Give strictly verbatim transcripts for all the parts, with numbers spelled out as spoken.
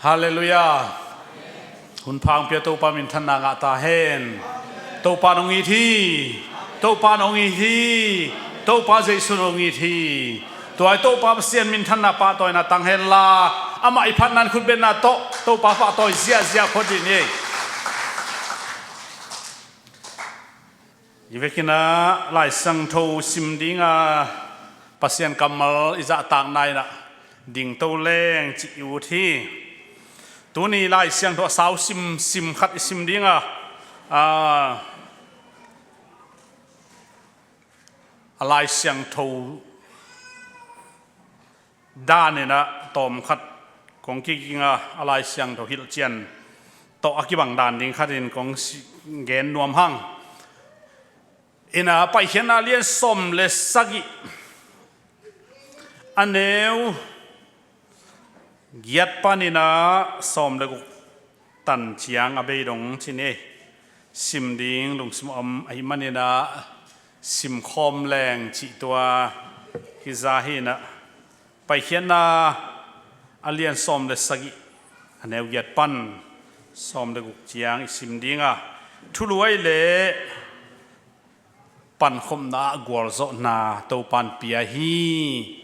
Halleluiah. Hun pha hong pia Topa minthanna ngah ta hen. Topa in hong it hi. Topa in hong it hi. Topa Jesu in hong it hi. Tua i Topa Pasian minthanna pahtawina tang henla, amah i phatna in khutbetna tawh Topa pahtawi ziahziah phot dih ni. I vekin ah Lai Siangtho sim ding a, Pasian kammal i zahtakna in ah dingto leng cih i ut hi. Tuni Lai Siangtho a sau sim, sim khat i sim ding a, a, a Lai Siangtho dan in ah tawmkhat kong kiging a, a Lai Siangtho hilhcian tawh a kibang dan ding khat in kong si-, gen nuam hang. In ah Paikhiatna lian sawm le sagih, a neu giat panin ah sawm le guk tan ciang a bei dong ci ni. Sim ding lungsim a om ahih manin ah sim khawm leng cih tua hi za hi in ah, Paikhiatna a lian sawm le sagih, a neu giat pan sawm le guk ciang i sim ding a, thulu ahih leh pankhopna ah gualzawhna Topa in pia hi,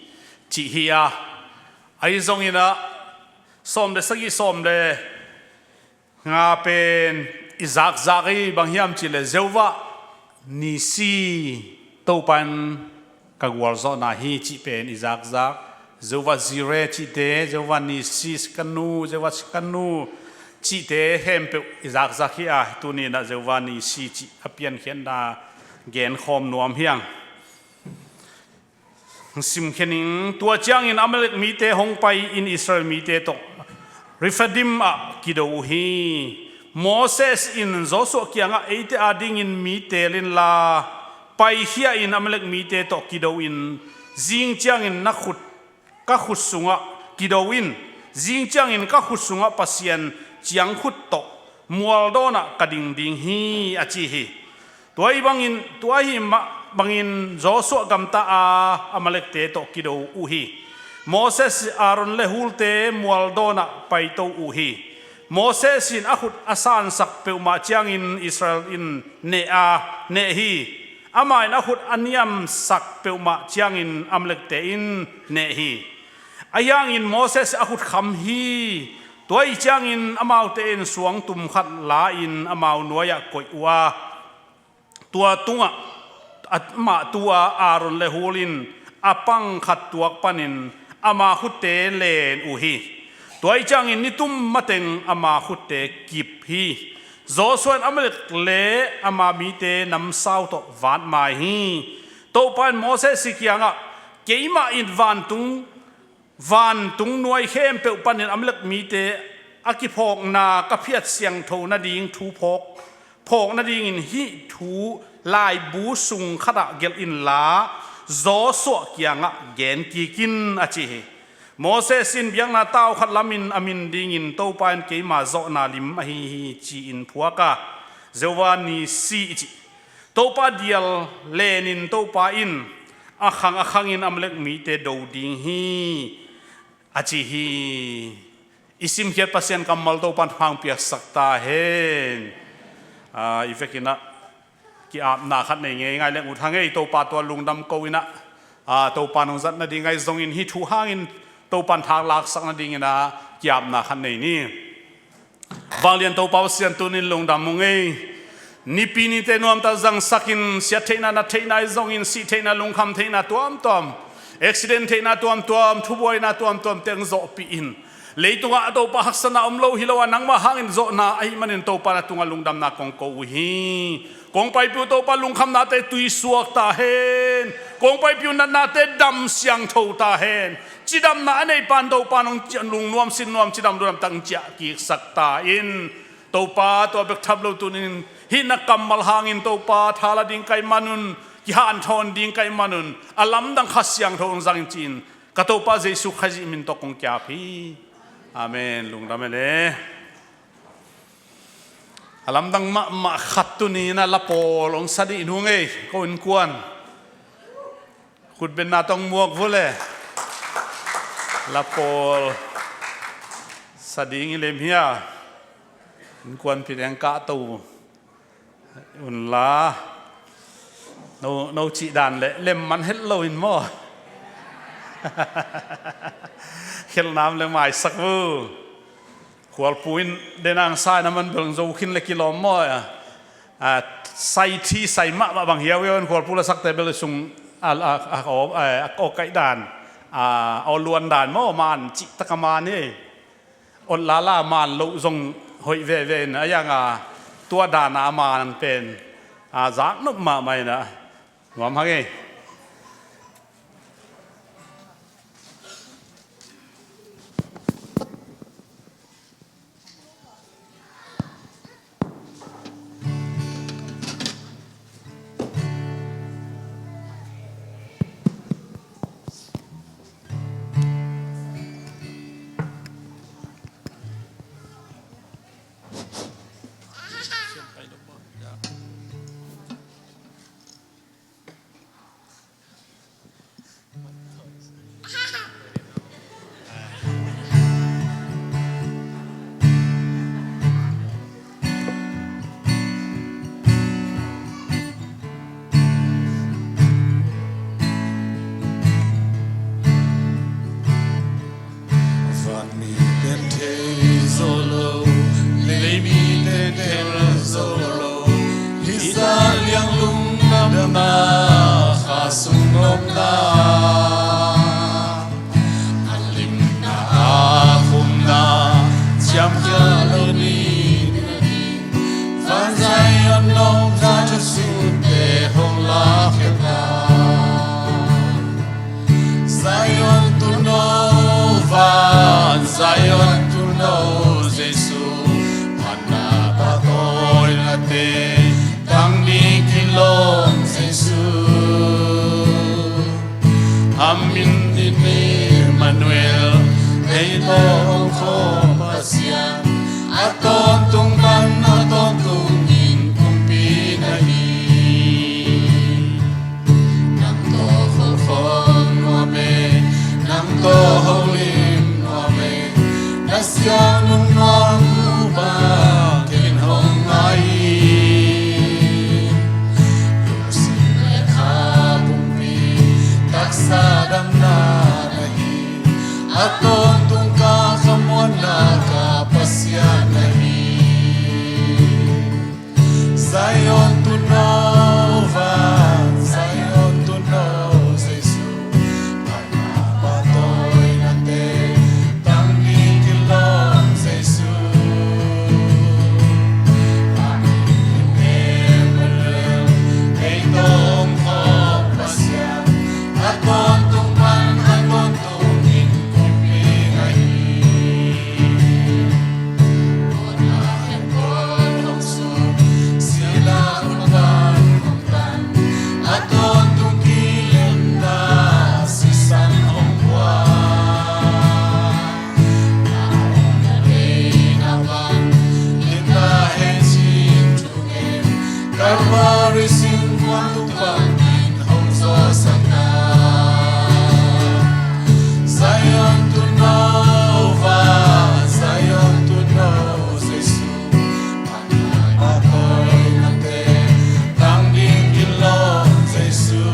cih hi a. Ahi zongin ah sawm le sagih, sawm le nga pen i zakzak hi, bang hiam cih leh Jehovah Nissi, Topa in ka gualzawhna hi cih pen i zakzak. Jehovah Jireh cihte, Jehovah Nissi, Tsidkenu, Jehovah Tsidkenu cihte khempeuh i zakzak hi a, tuni in ah Jehovah Nissi cih a piankhiatna genkhawm nuam hi hang. Simkhia ning. Tua ciangin Amalek mite hong pai-in Israel mite tawh Rephidim ah kido uh hi. Moses in Joshua kiangah, "Eite adingin mi teel inla, paikhia in Amalek mite tawh kido in, zing ciangin na khut, ka khut sungah kido in, zing ciangin ka khut sungah Pasian ciangkhut tawh mualdawn ah ka ding ding hi," a ci hi. Tua hi bangin, tua hi mah bangin Joshua gamta a, Amalekte tawh kido uh hi. Moses, Aaron le Hulte mualdawn ah paito uh hi. Moses in a khut a sansak peuhmah ciangin Israel in neh a, neh hi. Amah in a khut a niamsak peuhmah ciangin Amalekte in neh hi. Ahi hangin Moses a khut kham hi. Tua ahih ciangin amaute in suangtum khat la-in amau nuai-ah koih uh a, tua tungah amah tu-a Aaron le Hul in a pang khat tuak panin ama khutte len uh hi. Tua ahih ciangin nitum mateng ama khutte kip hi. Joshua in Amalek le ama mite namsau tawh vatmai hi. Topa in Moses i kiangah, "Keimah in vantung, vantung nuai khempeuh panin Amalek mite a kiphawkna ka phiat siangtho nading thu phawk, phawk nadingin hih thu laibu sung khatah gelh inla, Joshua kiangah gen kik in," a ci hi. Moses in biakna tau khat lamin a min dingin, "Topa in keima zawhna lim ahi hi," ci-in phuak a, Jehovah Nissi i cih. Topa dial lenin Topa in a khang a khangin Amalek mite do ding hi, a ci hi. I simkhiat Pasian kammal Topa in hong piaksak ta hen. Ah, i vekin ah ki-apna khat nei ngeingai leng ut hang ei, Topa tua lungdam ko in ah, ah, Topa in hong zat nading ahi zongin hih thu hangin Topa in thak laksak nadingin ah ki-apna khat nei ni. Vanglian Topa Pasian, tuni-in lungdam ung ei. Nipi nite nuamtak zangsakin, siat theihna, nat theihna ahi zongin, sih theihna, lungkham theihna tuamtuam, accident theihna tuamtuam, thubuaina tuamtuam teng zawhpih in. Leitungah Topa haksatna om lo hi lo a, nangmah hangin zawhna ahih manin Topa na tungah lungdamna kong ko uh hi. Kong paipih uh Topa lungkhamnate tuisuak ta hen. Kong paipih uh natnate dam siangtho ta hen. Cidamna a neih pan Topa nong ci-, lungnuam sinnuam cidam ludam tang ciah kiksak ta in. Topa tua bek tham lo tunin hih na kammal hangin Topa thala ding ka hih manun, kihanthawn ding ka hih manun, a lamdang Kha Siangtho hong zangin ci-in ka Topa Jesu Khazih min tawh kong ki-ap hi. Amen. Lungdam e le. A lamdang mahmah khat tuni-in a lapawl hong sa dih nung ei, ko innkuan. Khutbetna tawh hong muak vua le. Lapawl. Sa ding i lem hia? Innkuanpih deng kah to unla. No, no cih dan le lem man het lo in maw? Khelhnam le maisak vu. Khualpu in denang sa in a man bel zo khin le kilawm maw? A, sai thi sai mahmah bang hiau hiau in khualpu la sakte bel sung a, a, a, a, a, a kaih dan, a, aw luan dan maw, man cih tak a man hi. Ot lala man loh zong hoih veve in a yang a, tua dan a man pen a, zak nop mahmah in a, nuam hang hi. Vanmi ten thei zo lo, leimi ten thei zo lo, hih zah liang lungdamna, kha sung nopna, a limna a khumna, ciamkhia lo ni. Van Zion nong za thusunte hong lakhia ta. Zion tuuno, Van Zion tuuno, Jesu phatna pahtawinate tang ding kilawm Jesu. A min in Emmanuel, ei tawh hong khawm Pasian, a tawntung pan a tawntung in kumpi na hi. Nang tawh kholkhol nuam e, nang tawh holim nuam e, na siangtho nuam uh bang ken hong ngai hi. Lungsim le kha pumpi taksa damna na hi, a tawntung ka khamuanna ka Pasian na hi. Zion tuuno, Van Zion tuuno, Jesu phatna pahtawinate tang ding kilawm Jesu. A min in Emmanuel, ei tawh hong khawm Pasian, a tawntung pan a tawntung in kumpi na hi. Kalvari sin kuan tung pan in hong zawhsakna. Zion tuuno, Van Zion tuuno, Jesu phatna pahtawinate tang ding kilawm Jesu.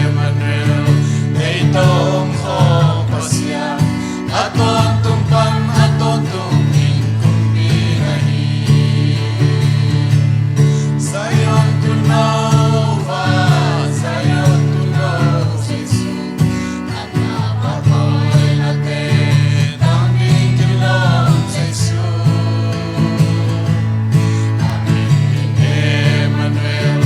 Emmanuel, ei tawh hong khawm Pasian, a tawntung pan a tawntung in kumpi na hi. Zion tuuno, Van Zion tuuno, Jesu phatna pahtawinate tang ding kilawm Jesu. A min in Emmanuel,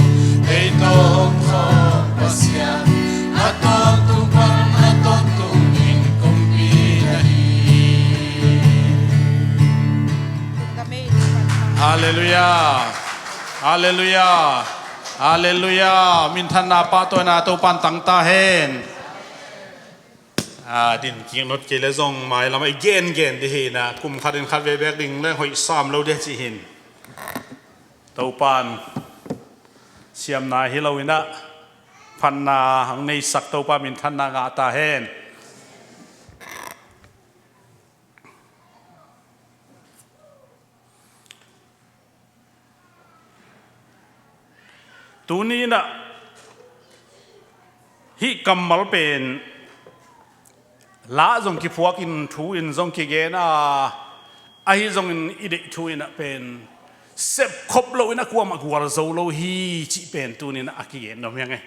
ei tawh hong khawm Pasian, a tawntung pan a tawntung in kumpi na hi. Halleluiah. Halleluiah. Halleluiah. Minthanna pahtawina Topan tang ta hen. A, din kik nawn kei le zong mailam ah i gengen ding hi na, kum khat in khat vei beek ding leng hoih sam lo ding cih hi in. Topan siamna hi lo in ah, phatna hong neisak Topa minthanna ngah ta hen. Tuni inah hih kammal pen la zong kiphuakin thu in zong kigen a, ahi zongin i deih thu inah pen sepkhop loin a kuamah gualzo lo hi cih pen tuni inah a kigen nuam hi ing e.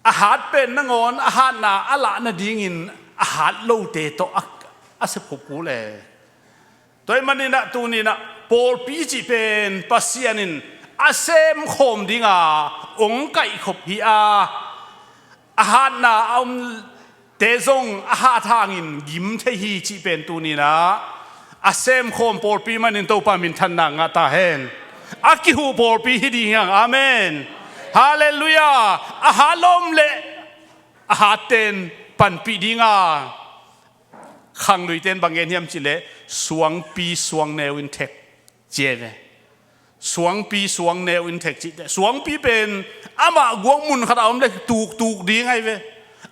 A hat pen nangawn a hatna a lah nadingin a hat lote tawh a, a sepkhop kul e. Tua ahih maninah tuninah pawlpi cih pen Pasian in a semkhawm dinga hong kaihkhop hi a, a hatna a omte zong a hat hangin gim thei hi cih pen tuninah a semkhawm pawlpi manin Topa minthanna ngah ta hen. A kihuh pawlpi hi ding hiang. Amen. Halleluiah. A hat lawm le a hatten panpih dinga khangluite in bang gen hiam cihleh suangpi suangneu in thek ci e ve. Suangpi suangneu in thek cihte, suangpi pen amah guak mun khat a om le tuktuk ding ahi ve.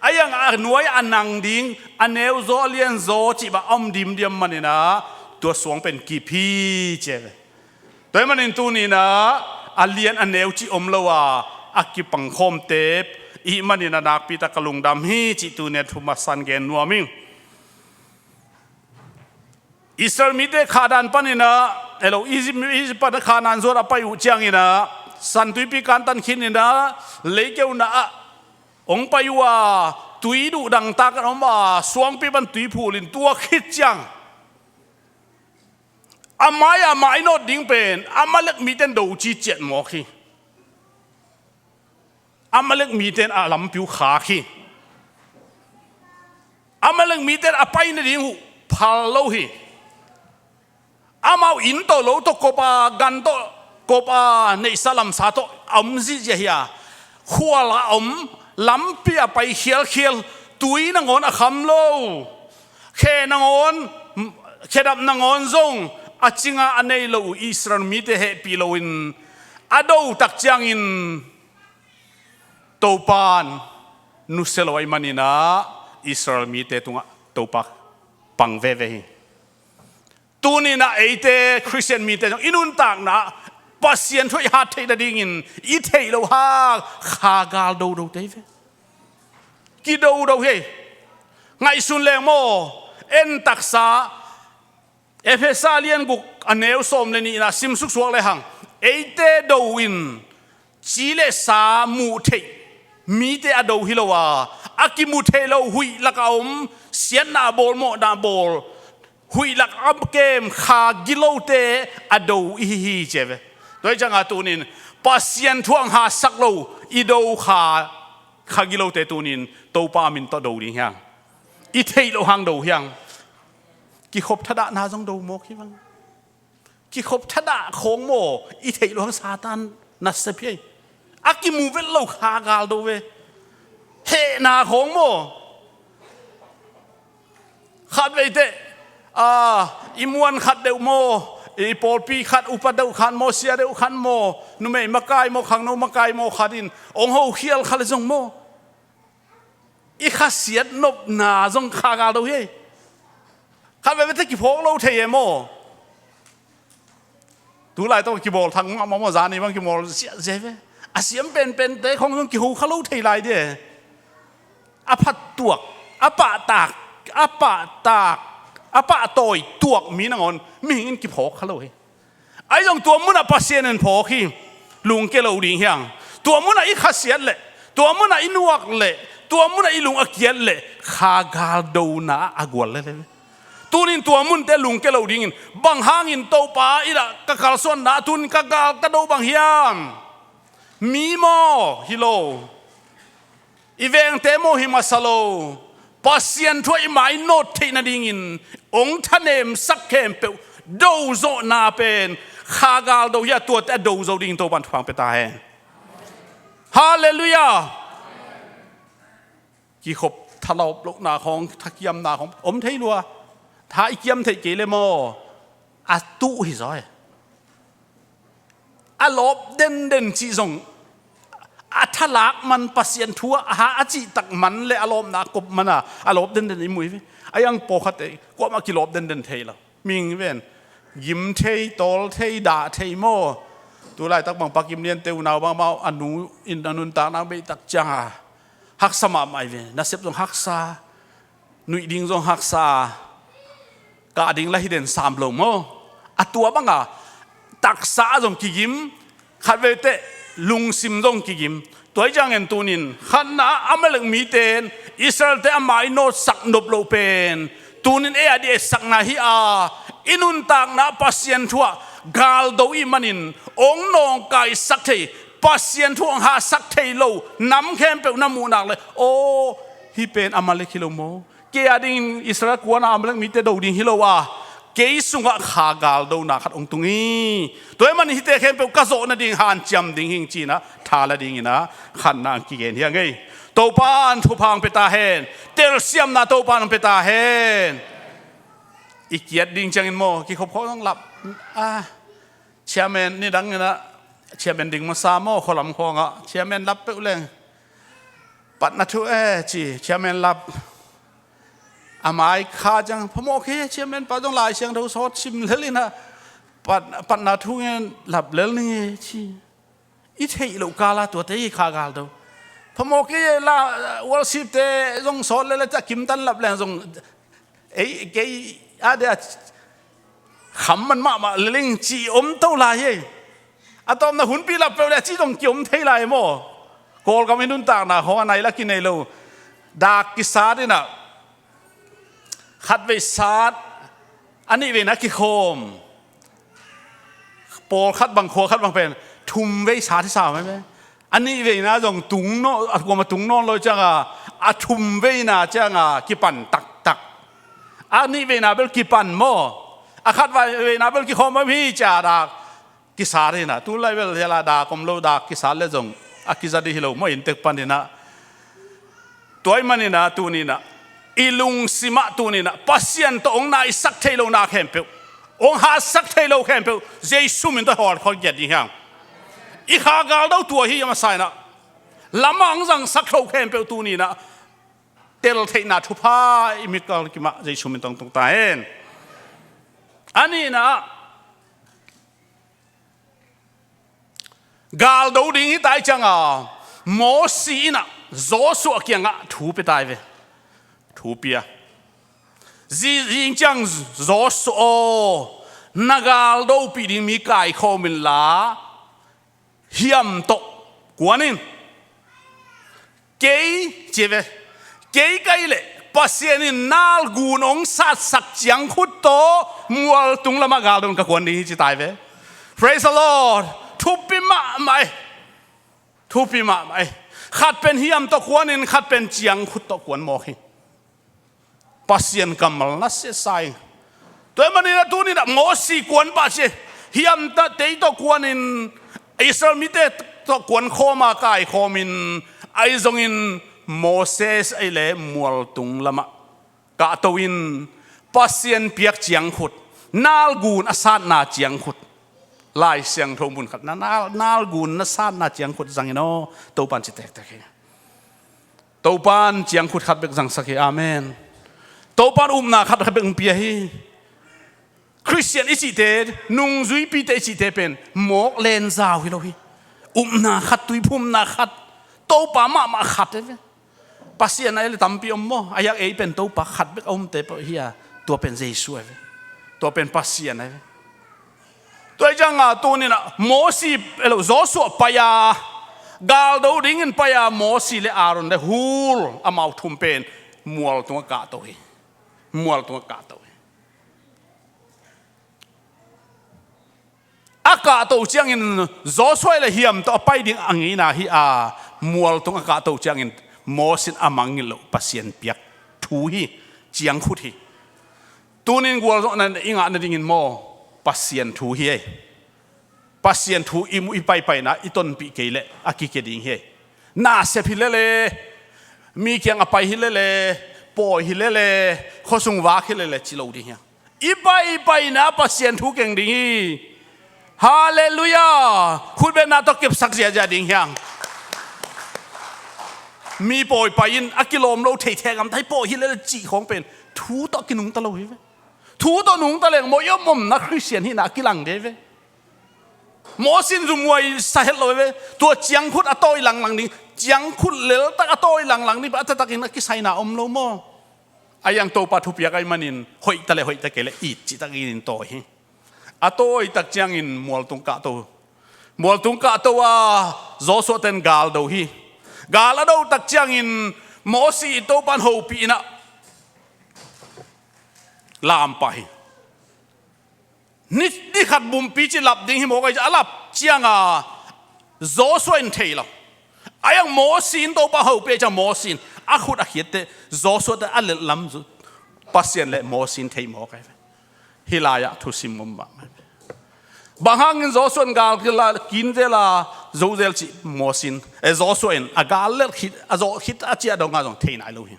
A iang a nuai a nang ding, a neuzaw a lianzaw cih bang a om dimdiam maninah tua suang pen kip hi ci e ve. Tua ahih manin tuninah a lian a neu cih om lo a, a kipangkhawmte i hih maninah nakpitak ka lungdam hi cih tunia thumasan gen nuam ing. Israel mite Khadan paninah, elo, Egypt, Egypt pan Khanan zuat a pai uh cianginah San Tuipi kantan khininah leikeu na ah hong pai uh a, tui duh dangtak an om a, suangpi pan tui phulin tua khit ciang a mai-ah mainawt ding pen Amalek mite in do ciciat mawk hi. Amalek mite in a lampi uh khak hi. Amalek mite in a pai nading uh phal lo hi. Amau inn tawh lo tawh kop a, gan tawh kop a, neihsa lamsa tawh a om zihziah hi a, khual a om, lampi a pai khialkhial, tui nangawn a kham lo. Khe nangawn, khedap nangawn zong a cinga a nei lo uh Israel mite hehpih loin a do tak ciangin Topa in nusia lo ahih maninah Israel mite tungah Topa pang veve hi. Tuninah eite Khristian mite zong i nuntakna Pasian thu i hat theih nadingin i theih loh hang kha gal dodo te hi ve. Kidodo hi. Ngaihsun leng maw, en taksa Efesa lian guk a neu sawm le nihna simsuk suak lehang, eite do in ci le sa muh theih mite a do hi lo a, a kimu thei lo huih lak a om, siatna a bawl, mawhna a bawl, huih lak a kem kha gilote a do i hi hi ci e ve. Tua hi cianga tunin Pasian thu hong hasak lo i do kha, kha gilote tunin Topa min tawh do ding hiang. I theih loh hang do hiang. Kikhop thadahna zong do mawk hi vang. Kikhop thadah khawng maw, i theih loh hang Satan nasep hi. A kimu vet lo kha gal do ve. Hehna khawng maw, khat veiteh, a, i muan khat deuh maw, i pawlpi khat upa deuh khat maw, sia deuh khat maw, numei makai maw, khangno makai maw khat in hong hokhial kha le zong maw, i khasiat nopna zong kha gal do hi. Khat veivei teh kiphawk lo thei e maw. Tulai tawh kibawl thak mahmah maw, zani bang kibawl ziahziah ve. A siam penpente khawng zong kiho kha lo thei lai di e. A phat tuak, a pahtak, a pahtak, a pahtawi tuak mi nangawn mihing in kiphawk kha lo hi. Ahi zong tua munah Pasian in phawk hi. Lungkia lo ding hiang. Tua munah i khasiat leh, tua munah i nuak leh, tua munah i lung a kiat leh kha galdona a gual lele. Tunin tua munte lungkia lo dingin, bang hangin Topa in ah ka kalsuanna tunin ka gal ka do bang hiam? Mi maw hi lo. I vengte maw hi masa lo. Pasian thu ah i mainawt theih nadingin hong thanemsak khempeuh dozawhna pen kha galdo hi a, tuate a dozo dingin Topan thupha pia ta hen. Halleluiah. Kikhop thalawp lohna khawng, thakiamna khawng om thei lua. Tha i kiam theih kei le maw, a tuh hi zaw e. A lawp denden cih zong, a thalak man, Pasian thu ah a cihtak man le a lawpna a kop man a, a lawp denden i muh hi ve. A iang pawlkhatte kuamah kilawp denden thei lo. Mihing ven, gim thei, tawl thei, dah thei maw. Tu laitak bang Pa Kim Lian te unau bang amau a nu in a nuntakna bei tak cianga haksa mahmah hi ve. Nasep zong haksa, nuih ding zong haksa, kah ding la hi den sam lo maw. A tua banga taksa ah zong kigim, khatvei teh lungsim zong kigim. Tua hi ciangin tunin khatna ah Amalek mite in Israel-te a mai nawtsak nop loh pen tunin ei a dih etsakna hi a, i nuntakna Pasian thu ah galdo i hih manin hong nawngkaisak thei, Pasian thu hong hahsak thei lo nam khempeuh na muh nak leh, aw, hih pen Amalek hi lo maw? Kei a dingin Israel kuana Amalek mite do ding hi lo a, kei sungah kha galdona khat hong tung hi. Tua ahih manin hihte khempeuh ka zawh nading hanciam ding hing ci-in ah tha la dingin ah khatna ah kigen hi a ngei. Topa'n thupha hong pia ta hen. Telsiamna Topa'n hong pia ta hen. I kiat ding ciangin maw, kikhop khawng zong lap. Ah, chairman nidangin ah, chairman ding masa maw, khualam khawngah chairman lap peuh leng, patna thu e ci, chairman lap. A mai kha ciang, phamawh kei e, chairman pa zong Lai Siangtho sawt sim lel in ah, pat, patna thu ngen lap lel ning e ci. I theih loh kala tuate i kha galdo. Phamawh kei e, la, worship te zong sawt lel a, a kimtan lap leng zong, ei, kei a dia kham man mahmah lel ing ci om to lai hi. A tawpna hunpi lap peuh le a ci zong kiom thei lai maw. Kawlgam i nuntakna khawng a nai la kinei lo. Dak kisat in ah, khatvei sat, a nihveina kikhawm. Pawlkhat bang, khua khat bang pen thumvei sat hi sam e. A nihveina zong tung nawn, a kuamah tung nawn lo cianga, a thumveina cianga kipan taktak. A nihveina bel kipan maw. A khatveina bel kikhawm om hi ci-a dak kisat in ah, tu lai bel hela dak om lo, dak kisat le zong a kiza dih hi lo maw, inntek panin ah. Tua ahih manin ah tunin ah, i lungsim ah tunin ah, Pasian tawh hong naisak thei lo na khempeuh, hong hatsak thei lo khempeuh, Jesu min tawh hawlkhawng kiat ding hi hang. I kha galdo tua hi a masa in ah, lamah hong zangsak lo khempeuh tunin ah, tel theihna thupha i mit kal kimah Jesu min tawh hong tung ta hen. A nihna ah, galdo ding hi ta i cianga, Mosi in ah Joshua kiangah thu pia ta hi ve. Thu pia. Zi, zing ciang Joshua aw, na galdopih ding mi kaikhawm inla, hiam tawh kuan in. Kei, ci ve. Kei ka hih leh Pasian in nalgun hong satsak ciangkhut tawh mualtung lamah galdon ka kuan ding hi ci ta hi ve. Praise the Lord. Thupi mahmah e. Thupi mahmah e. Khat pen hiam tawh kuan in, khat pen ciangkhut tawh kuan mawk hi. Pasian kammal na siasai. Tua ahih manin a tunin ah Mosi kuan pah ci. Hiam tawh, tei tawh kuanin, Israel mite tawh kuan khawma kaikhawmin, ahi zongin Moses ahih leh mualtung lamah kahto in, Pasian piak ciangkhut, nalgun a satna ciangkhut. Lai Siangtho mun khat na, nal, nalgun na satna ciangkhut zangin aw, Topan ci tektek hi. Topan ciangkhut khat bek zangsak hi. Amen. Topan upna khat bek hong pia hi. Khristian i cihte, nungzuipite i cihte pen mawk len zau hi lo hi. Upna khat, tuiphumna khat, Topa mahmah khat hi ve. Pasian ahih leh tampi om maw, a hiak ei pen Topa khat bek a umte peuh hi a, tua pen Jesu hi ve. Tua pen Pasian hi ve. Tua hi cianga tunin ah Mosi, elo, Joshua pai a, galdo dingin pai a, Mosi le Aaron le Hur amau thum pen mualtungah kahto hi. Mualtungah kahto hi. A kahto ciangin Joshua le hiam tawh a pai ding a ngeina hi a, mualtungah kahto ciangin Mosi in a mangngilh loh Pasian piak thu hi, ciangkhut hi. Tunin gualzawhna i ngah nadingin maw, Pasian thu hi ei. Pasian thu i muh i paipaina i tonpih kei leh a kikia ding hi ei. Nasep hi lele, mi kiang a pai hi lele, pawi hi lele, khuasung vak hi lele ci lo ding hi a. I paipaina Pasian thu keng ding hi. Halleluiah. Khutbetna tawh kepsak ziahziah ding hi hang. Mi pawi pai in a kilawm lo thei thei gamta hi, pawi hi lele cih khawng pen thu tawh kinungta lo hi ve. Thu tawh nungta leng maw, i om omna Khristian hihna a kilang ding hi ve. Mosi in zumhuai sa het lo ve. Tua ciangkhut a tawi langlang ding, ciangkhut leltak a tawi langlang ding pen a taktakin a kisaina om lo maw? A iang Topa thupiak ahih manin hoihta le hoihta kei le it cihtak in tawi hi. A tawitak ciangin mualtung kahto, mualtung kahto a Joshua ten gal do hi. Gal a dotak ciangin Mosi in Topa in hopih in ah lampah hi. Ni, ni khat bumpi ci lap ding hi mawk a, a lap cianga Joshua in thei lo. A iang Mosi in Topa hopih ciang Mosi in a khut a khiatte, Joshua te a lelh lam zu Pasian le Mosi in thei mawk a. Hih lai-ah thusim ngom bang. Bang hangin Joshua in gal kila kin zela zo zel cih Mosi in, eh, Joshua in a gal lelh khit, a zawh khit a ciah donga zong thei nai lo hi.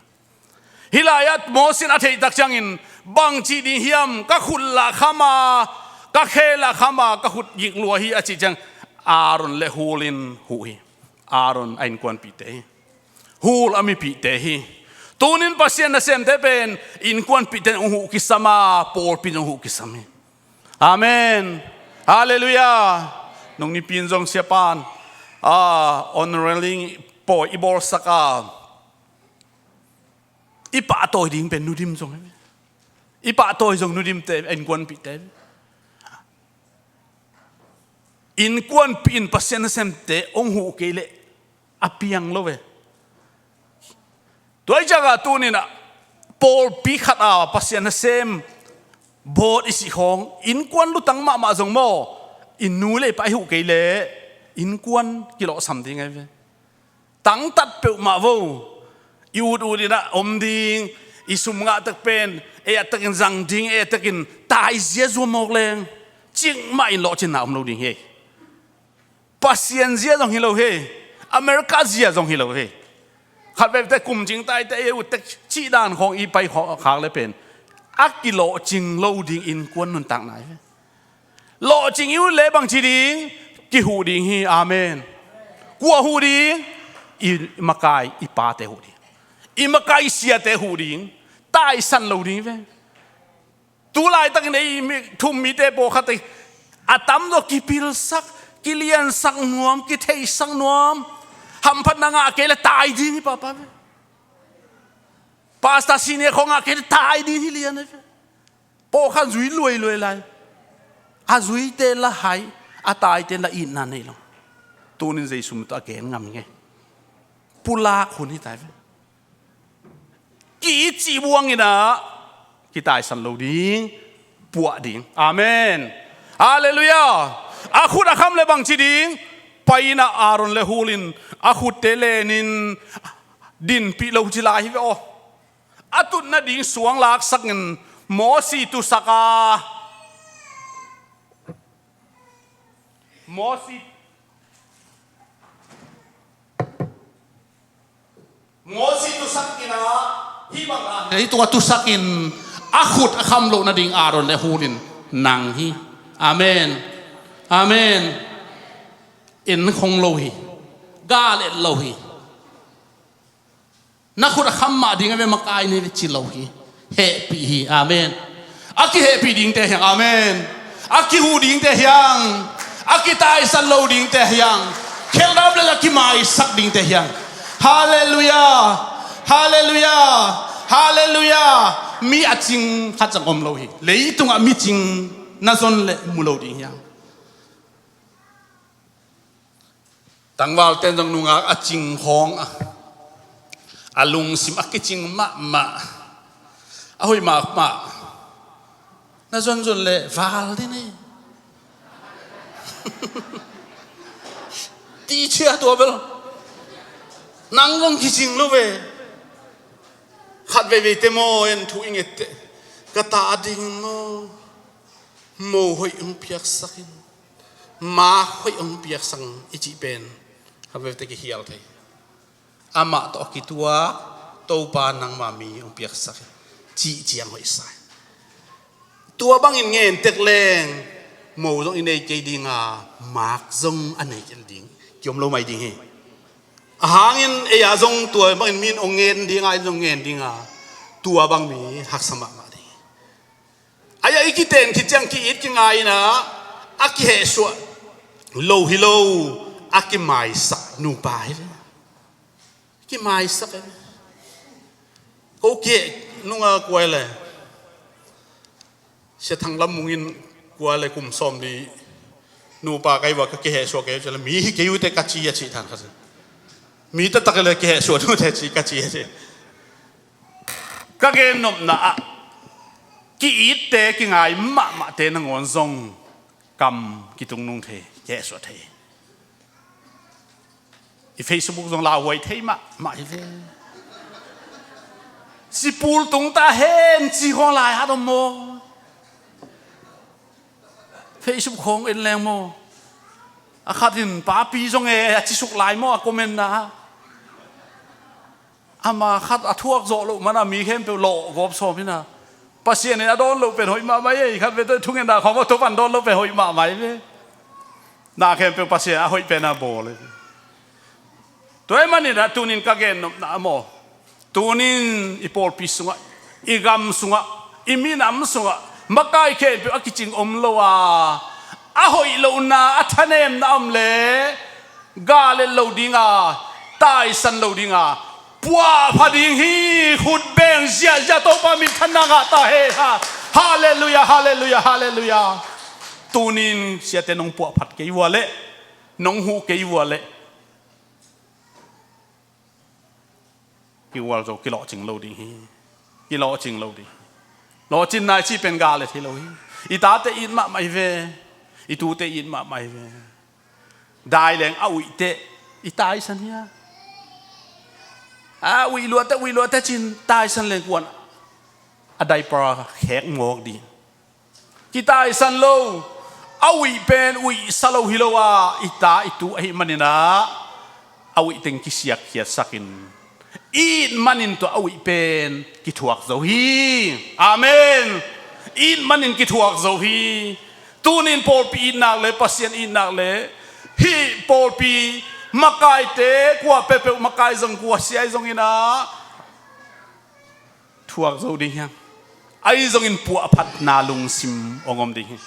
Hih lai-ah Mosi in a theihtak ciangin bang cih ding hiam, ka khut lah kham a, ka khe lah kham a, ka khut gik lua hi a cih ciang Aaron le Hul in huh hi. Aaron a innkuanpihte hi. Hul a mipihte hi. Tunin Pasian nasemte pen innkuanpihte in hong huh kisam a, pawlpi in hong huh kisam hi. Amen. Halleluiah. Nung nipi in zong siapan, ah, unveiling pawi i bawlsak a, i pahtawi ding pen Nu Dim zong hi. I pahtawi zong Nu Dimte, innkuanpihte. Innkuanpih in Pasian nasemte hong huh kei leh a piang lo ve. Tua hi ciangah tuninah pawlpi khat a Pasian nasem bawt i sih khawng, innkuan lutang mahmah zong maw, i nu le i pa i huh kei leh innkuan kilawhsam ding ahi ve. Tangtat peuhmah vo. I ut ut inah om ding, i sum ngah tak pen ei a takin zang ding, ei a takin taizia zuam mawk leng cikmah in lawhcinna om lo ding hi. Pasian zia zong hi lo hi. America zia zong hi lo hi. Khat veve te kum cing taite ei a ut tak cih dan khawng i pai khawng khak le pen a kilawhcing lo ding innkuan nuntakna hi. Lawhcing i ut le bangci ding, kihuh ding hi. Amen. Kua huh ding? I makai i pate huh ding. I makai siate huh ding. Taisan lo ding ve. Tu laitakin ei mi, thum mite pawlkhat ei a tamzaw kipilsak, kiliansak nuam, kitheisak nuam. Hamphatna ngah kei le tai ding hi papa ve. Pastor senior khawng ngah kei le tai ding hi lian ve. Pawlkhat zui luailuai lai. A zuite la hai, a taite la itna nei lo. Tunin Jesu min tawh a gen ngam nge. Pulak hun hi tai ve. Ki-it cih buang inah kitaisan lo ding, puah ding. Amen. Halleluiah. A khut a kham le bangci ding, pai inah Aaron le Hul in a khutte lenin dinpih lo ci lai hi ve aw. A tut nading suang laksakin Mosi tusak a, Mosi, Mosi tusak inah hih bang a, hih tungah tusakin a khut a kham loh nading Aaron le Hul in nang hi. Amen. Amen. En khong lo hi. Gal et lo hi. Na khut a kham mah ding a ve, makai nei ve ci lo hi. Hehpih hi. Amen. A kihehpih dingte hiang. Amen. A kihuh dingte hiang. A kitaisan lo dingte hiang. Khelhna om le a kimaisak dingte hiang. Halleluiah. Halleluiah. Halleluiah. Mi a cing khat zong om lo hi. Leitungah mi cing na zon le mu lo ding hiang. Tangvalte in zong nungak a cing khawng a, a lungsim a kicing mahmah, a hoih mahmah. Na zonzon le val ding hi. Ti cia tua bel. Nang zong kicing lo ve. Khat veivei te maw en thu i ngette. Ka ta ding maw. Mo hoih hong piaksak in. Mak hoih hong piaksak in i cih pen khat veivei te kihial thei. Amah tawh a kituak Topa nangma mi hong piaksak hi cih ciang hoih sa hi. Tua bangin ngen tek leng mo zong i nei kei dinga mak zong a nei kei ding kiom lo mai ding hi. A hangin ei a zong tua bangin min hong ngen dinga, in zong ngen dinga tua bang mi haksa mahmah ding hi. Aia i kiten khit ciang ki-it kingai inah a kihehsuah lo hi lo a kimaisak nupa hi ve. Kimaisak hi ve. Ko kiheh nunga kua hi le, Sia Thang Lam Mung in kua hi le kum sawmli nupa ka hi ua, ka kihehsuah kei uh ci le, mi hi kei uh teh ka ci a cih than kha si. Mi taktak hi le kihehsuah nu teh ci ka ci a ci. Ka gennopna ah ki-itte kingai mahmahte nangawn zong kam kitung nung thei, kihehsuah thei. I Facebook zong lauhuai thei mahmah hi ve. Sipul tung ta hen ci khawng lai hat om maw? Facebook khawng en leng maw? A khat in papi zong e a ci suk lai maw, a comment na. Ama khat a thuak zawh loh mana mi khempeuh lawh gawp sawm hi na. Pasian in a dawn loh pen hoih mahmah ei, khat ve tawh thungetna khawng maw, Topan dawn loh pen hoih mahmah ei ve. Na khempeuh Pasian a hoih pen a bawl ei. Tua ahih manin ah tunin ka gennopna ah maw, tunin i pawlpi sungah, i gam sungah, i minam sungah makai khempeuh a kicing om lo a, a hoih lohna, a thanemna om le, galet lo dinga, taisan lo dinga, puahpha ding hi. Khut beng ziahziah, Topa minthanna ngah ta hen. Ha, halleluiah, halleluiah, halleluiah. Tunin siate nong puahphat kei ua leh, nong huh kei ua leh, kiual zo, kilawhcing lo ding hi. Kilawhcing lo ding hi. Lawhcinna i cih pen galet hi lo hi. I tate it mahmah hi ve. I tute it mahmah hi ve. Dai leng a uih teh i taisan hi a, a uih luat teh, uih luat teh ci-in taisan leng kuan a diaper khek mawk ding. Kitaisan lo, a uih pen uihsa lo hi lo a, i ta i tu ahih manin ah, a uih teng kisiakkhiatsakin, it manin tua a uih pen kithuak zo hi. Amen. It manin kithuak zo hi. Tunin pawlpi itnak le Pasian itnak le hih pawlpi makaite, kua peuhpeuh makai zong, kua sia ahi zongin ah, thuak zo ding hiam? Ahi zongin puahphatna lungsim hong om ding hi.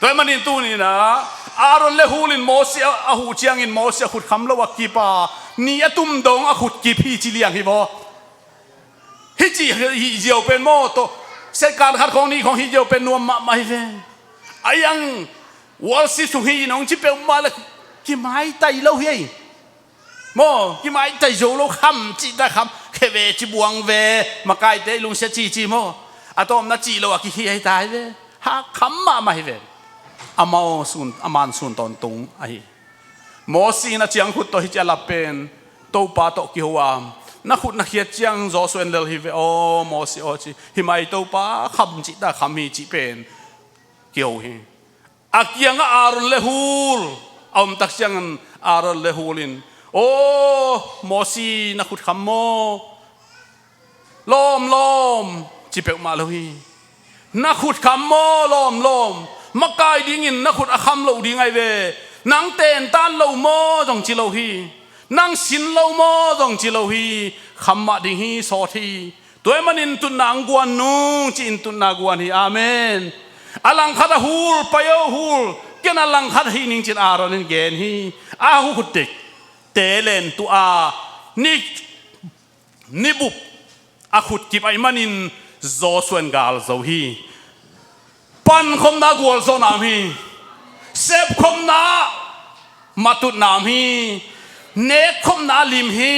Tua ahih manin tunin ah Aaron le Hur in Mosi a, a huh ciangin Mosi a khut kham lo a kip a, ni a tum dong a khut kip hi ci liang hi maw? Hih ci hi ziau pen maw, tawh setkan khat khawng nih khawng hi ziau pen nuam mahmah hi ve. A iang worship sung hi in hong ci peuhmah le kimaitai lo hi ei. Maw, kimaitai zo lo, kham cih ta kham, khe ve ci buang ve, makaite lungsia cici maw. A tawpna cih lo a kihi ahi ta hi ve. Ha, kham mahmah hi ve. Amau sun, aman sun tawntung ahi. Mosi in a ciangkhut tawh hih ci a lap pen Topa tawh kiho a, na khut na khiat ciang Joshua in lel hi ve aw Mosi aw ci. Hi mai Topa, kham cih ta kham hi cih pen kiho hi. A kiangah Aaron le Hur a om tak ciangin Aaron le Hur in, aw Mosi, na khut kham maw? Lawm lawm ci peuhmah lo hi. Na khut kham maw? Lawm lawm. Makai dingin na khut a kham loh ding ahi ve. Nang tentan lo maw zong ci lo hi. Nang sin lo maw zong ci lo hi. Kham mah ding hi, sawt hi. Tua ahih manin tutna hong guan nung ci-in tutna guan hi. Amen. A langkhat ah Hur, pai aw Hur, ken a langkhat hih ning ci-in Aaron in gen hi. A huh khut teh, teh len tuh a, ni, ni bup a khut kip ahih manin Joshua in gal zo hi. Pankhopna gualzawhna om hi. Sepkhopna matutna om hi. Nekkhopna lim hi.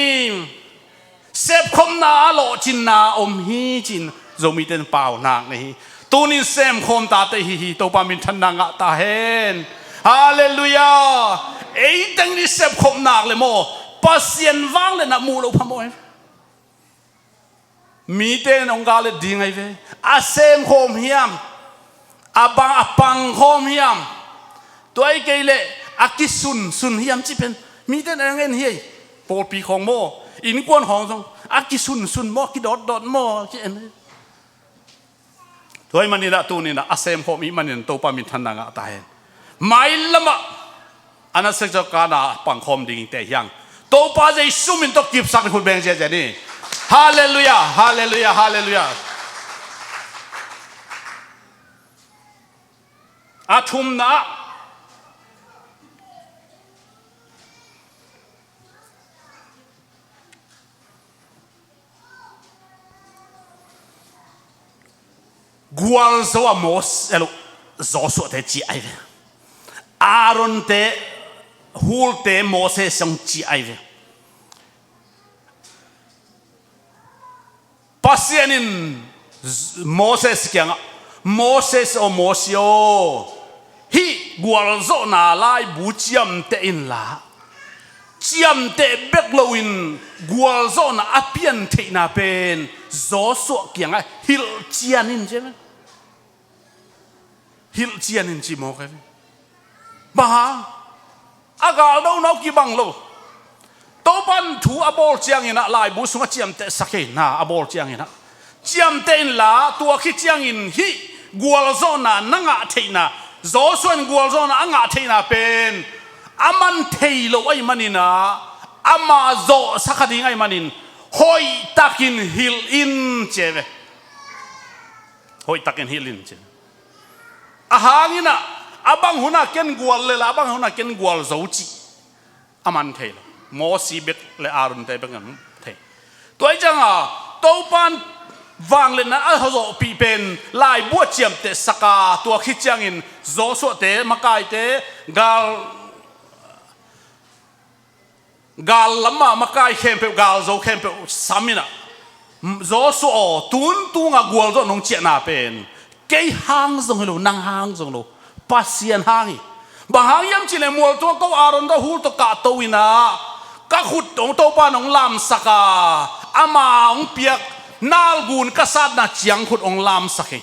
Sepkhopna lawhcinna om hi ci-in Zomite in paunak nei hi. Tunin semkhawm tate hi hi. Topa minthanna ngah ta hen. Halleluiah. Ei teng i sepkhop nak le maw, Pasian vang le na muh loh phamawh hi. Mite in hong galet ding ahi ve. A semkhawm hiam, a bang a pangkhawm hiam, tua ahih kei leh a kisunsun hiam cih pen mite in a ngen hi ei. Pawlpi khawng maw, innkuan khawng zong a kisunsun maw, a kidawtdawt maw ci-in. Tua ahih manin ah tunin ah a semkhawm i hih manin Topa minthanna ngah ta hen. Mailamah a nasep ciang Kanaan pangkhawm ding i teh hiang. Topa Jesu min tawh kipsak ni, khut beng ziahziah ni. Halleluiah, halleluiah, halleluiah. A thumna ah Gualzo a Moses, elo, Joshua te ciah ahi ve. Aaron te, Hur te Moses zong ciah ahi ve. Pasian in Moses kiangah, "Moses aw, Moses aw, hih gualzawhna laibu ciamteh inla, ciamteh bek loin gualzawhna a pian theihna pen Joshua kiangah hilhcian in," ci ve. Hilhcian in ci mawk hi ve. Bang hang? A galdona uh kibang lo. Topan thu a bawl ciangin ah laibu sungah ciamtehsak hi na, a bawl ciangin ah ciamteh inla, tua khit ciangin hih gualzawhna na ngah theihna, Joshua in gualzawhna a ngah theihna pen a man thei lo ahih manin ah, ama zawhsak kha ding ahih manin hoihtakin hilh in, ci ve. Hoihtakin hilh in, ci. A hang in ah, a bang hun ah ken gual le la, a bang hun ah ken gualzo cih a man thei lo. Moses bek le Aaron te bek an thei. Tua hi ciangin Topan vangliatna a zawhpih pen laibu a ciamtehsak a, tua khit ciangin Joshua te, makai te, gal gal lam a makai khempeuh, galzo khempeuh sam in ah, "Joshua aw, tun tung a gualzawh nong ciahna pen kei hang zong hi lo, nang hang zong lo, Pasian hang hi. Bang hang hiam cih leh mual tungah ko Aaron tawh Hur tawh kahto in ah, ka khut hong, Topan hong lamsak a, ama hong piak nalgun ka satna ciangkhut hong lamsak hi.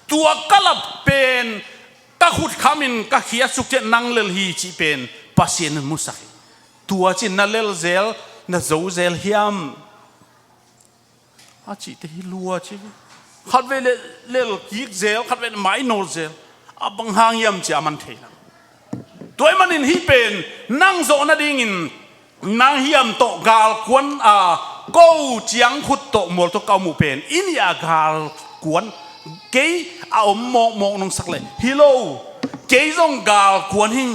Tua ka lap pen ka khut khamin ka khiatsuk ciang nang lel hi," cih pen Pasian in musak hi. Tua ci-in na lel zel, na zo zel hiam? A cihte hi lua ci. Khatvei le lel kik zel, khatvei le mainawt zel. A bang hang hiam ci a man thei lo. Tua ahih manin hih pen nang zawh nadingin nang hiam tawh galkuan a, ko ciangkhut tawh mual tawh ka om uh pen i nih a galkuan, kei a om mawkmawk nong sak leh hi lo, kei zong galkuan hi.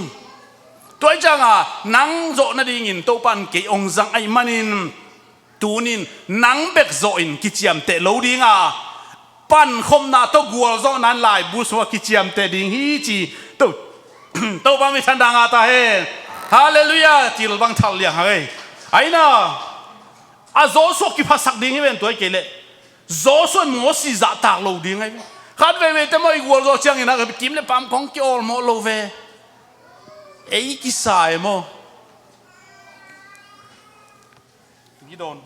Tua hi ciangin nang zawh nadingin Topan kei hong zang ahih manin, tunin nang bek zawhin kiciamteh lo ding a, pankhopna tawh gualzawhna in laibu sungah kiciamteh ding hi ci. To, Topa min thang dang a ta hen. Halleluiah. Thil bang thal liang hang ei. Aina, a Joshua kiphasak ding hi ven, tua hi kei leh Joshua in Moses zahtak lo ding ahi ve. Khat veivei te maw, i gualzawh ciangin a kim le pam kong kiawlmawh lo ve. Ei kisa e maw. Gideon.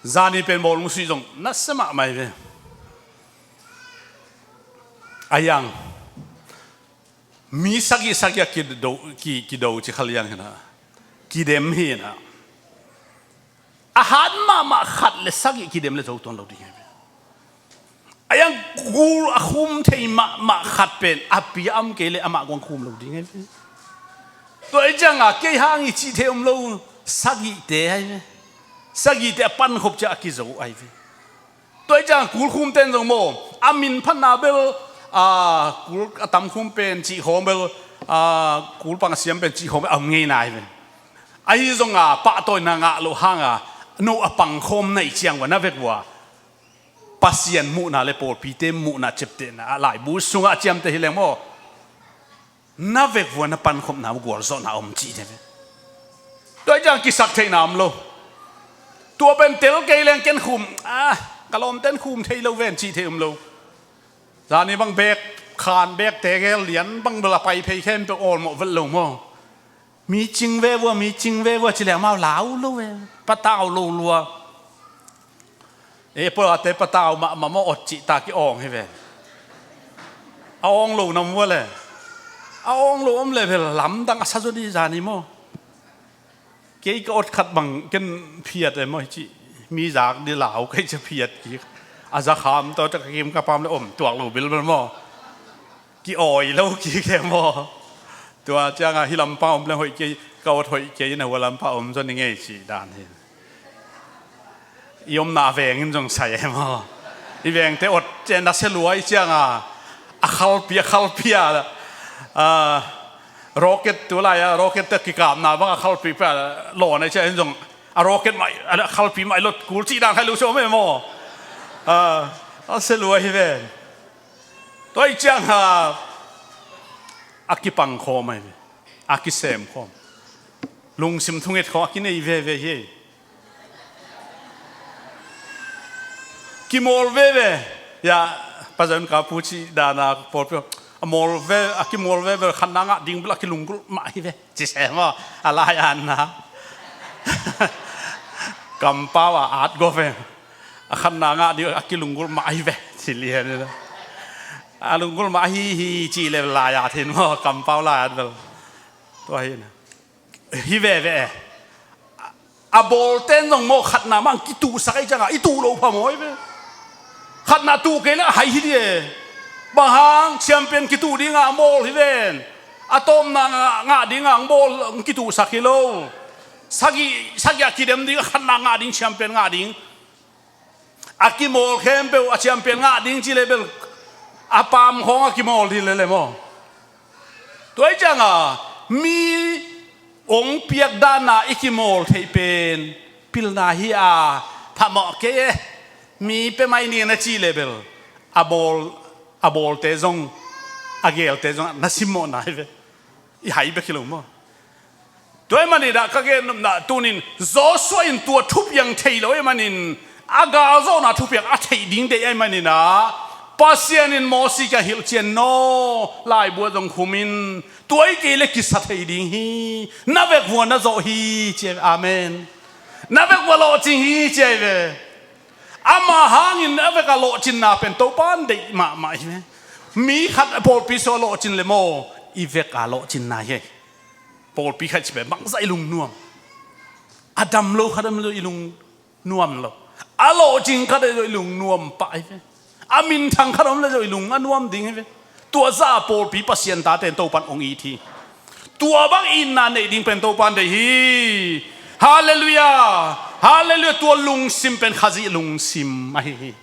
Zani pen bawlung sui zong nasia mahmah hi ve. A hiang mi sagih sagih a kido, ki, kido ci kha liang hi na. Kidem hi na. A hat mahmah khat le sagih kidem le zo tuan lo ding hi ve. A hiang gul a khum thei mahmah khat pen a pi a om kei leh amah guang khum lo ding hi ve. Tua hi ciangin kei hang hi cih thei om lo sagihte ahi ve. Sagihte a pankhop ciang a kizo ahi ve. Tua hi ciangin kul khumte in zong maw, a min phatna bel, a, kul a tam khum pen cih khawng bel, a, kul pang a siam pen cih khawng bel a om ngei na hi ve. Ahi zongin pahtawina ngah loh hangin no a pangkhawm na hih ciang ua, na vek ua Pasian muhna le pawlpite muhna ciaptehna a laibu sungah a ciamteh hi leng maw, na vek ua na pankhopna uh gualzawhna a om cih hi ve. Tua hi ciang kisak theihna om lo. Tua pen tel kei leng ken khum, a, ka lawmte'n khum thei lo ven cih thei om lo. Zani bang bek khan bek tegel lian bang bel a pai phei khempeuh awlmawh vet lo maw. Mi cing ve vua, mi cing ve vua ci leng amau lau lo ve. Patau lo lua. E, pawlate patau mahmah maw, ot cih ta ki awng hi ve. A awng lo na om vua le. A awng lo om le bel lamdang a sa zaw dih zani maw. Kei ka ot khat bang ken phiat e maw hi ci. Mi zak dih lau kei ci phiat kik. A za kham tawh ka kim ka pam le om tuak lo bilbel maw. Ki awi lo kik e maw. Tua ciangin hih lampa om leng hoih kei, ka ot hoih kei in a hua lampa om zaw ni ngei cih dan hi. I omna a veng in zong sai e maw. I vengte ot ciang nasia lua hi ciangin a khalpi, a khalpi a, a, Rocket tu lai a, rocket te kikapna bang a khalpi pia lawn a cia in zong a rocket mai, a khalpi mai lot kul cih dan khai lo sawm e maw? A, a selua hi ven. Tua i ciang a, a kipang khawm ai ve. A kisem khawm. Lungsim thunget khawm a kinei veve hi. Kimawl veve. Ya, Pazon ka pu ci dana pawlpi a mawl ve, a kimawl veve, khatna ngah ding bel a kilunggulh mah hi ve. Ci se maw, a lai anna. Kampau a at go ve. A khatna ngah ding a kilunggulh mah hi ve. Ci lian hi. A lunggulh mah hi hi ci le lai at hin maw, kampau lai at bel. Tua hi na. Hi veve e. A bawlten zong maw khatna mah kituhsak ei cianga i tuh loh phamawh hi ve. Khatna tuh kei le a hai hi di e. Bang hang champion kituh dinga a mawl hi ven. A tawpna ngah, ngah dinga a mawl kituhsak hi lo. Sagih, sagih a kidem ding, khatna ngah ding, champion ngah ding. A kimawl khempeuh a champion ngah ding ci le bel a pam khawng a kimawl hi lele maw? Tua i cianga mi ong piak dana i kimawl theih pen pilna hi a, phamawh kei e. Mi pia mai ni na ci le bel a bawl, a bawlte zong, a geelte zong na simmawh nai ve. I hai bek hi lo maw? Tua ahih manin ah ka gen nopna tunin Joshua in tua thupiang thei lo ahih manin a galzawhna thupiang a theih ding deih ahih manin ah Pasian in Mosi kiang hilhcian naw, laibu ah zong khum in, tua hi kei le kisa thei ding hi, na vekvua na zawh hi ci. Amen. Na vekvua lawhcing hi ci ahi ve. Ama hangin a veka lawhcinna pen Topa in deih mahmah hi ve. Mi khat a pawlpi sua lawhcin le maw, i veka lawhcinna hi. Pawlpi khat ci pen bangzah i lungnuam. A dam lo khat om lo i lungnuam lo. A lawhcing khat om lo i lungnuam pah hi ve. A minthang khat om lo i lung a nuam ding hi ve. Tua zah a pawlpi Pasian tate in Topan ong it hi. Tua bang itna neih ding pen Topan deih hi. Halleluiah. Halleluiah. Tua lungsim pen Khazih lungsim ahi hi.